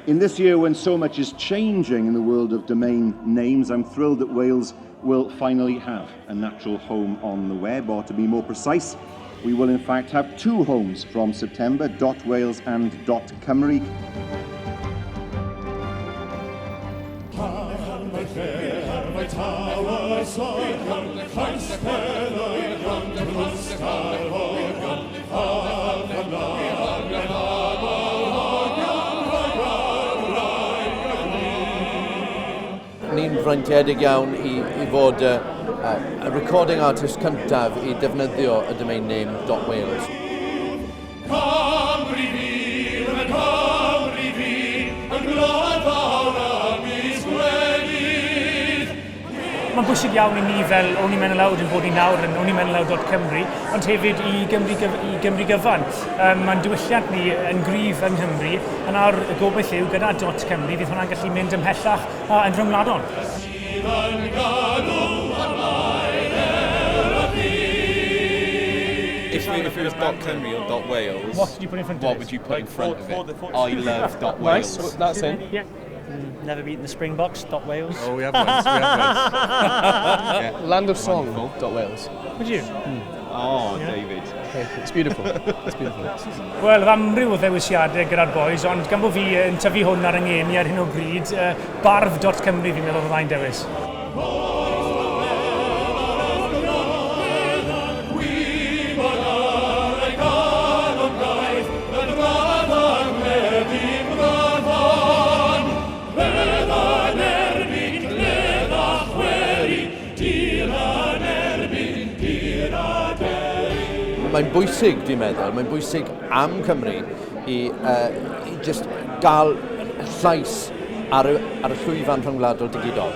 In this year when so much is changing in the world of domain names, I'm thrilled that Wales will finally have a natural home on the web, or to be more precise, we will in fact have two homes from September, .wales and .cymru. Ni'n freintiedig iawn i, i fod y, y, y recording artist cyntaf i defnyddio y domain name .wales. Cymru fi, yn Cymru fi, yn gwlad fawr ymysg gwledydd. Mae'n bwysig iawn i ni fel Only Men Aloud yn bod ni nawr yn onlymenaloud.cymru, ond hefyd i Gymru, i Gymru gyfan. Mae'n diwylliant ni yn gryf yng Nghymru, a nawr y gobaith yw gyda .cymru fydd hwnna'n gallu mynd ymhellach yn rhyngwladol. Sydd yn galw ar blaen er y byd. If it was .cymru or .wales, What did you put in front of what it? would you put in front of it? I love .wales. Nice, that's in. Yeah. Never beaten the Springboks, dot Wales. Oh, we have ones. We have ones. Land of Song dot Wales. Would you? Oh, David. Okay, it's beautiful. It's beautiful. Wel, oedd amryw o ddewisiadau gyda'r boys, ond gan bod fi yn tyfu hwn ar yng ngeni ar hyn o bryd, barf.cymru fi'n meddwl fyddai'n dewis. Mae'n bwysig, dwi'n meddwl, mae'n bwysig am Cymru i, i just gael llais ar y, ar y llwyfan rhyngwladol digidol.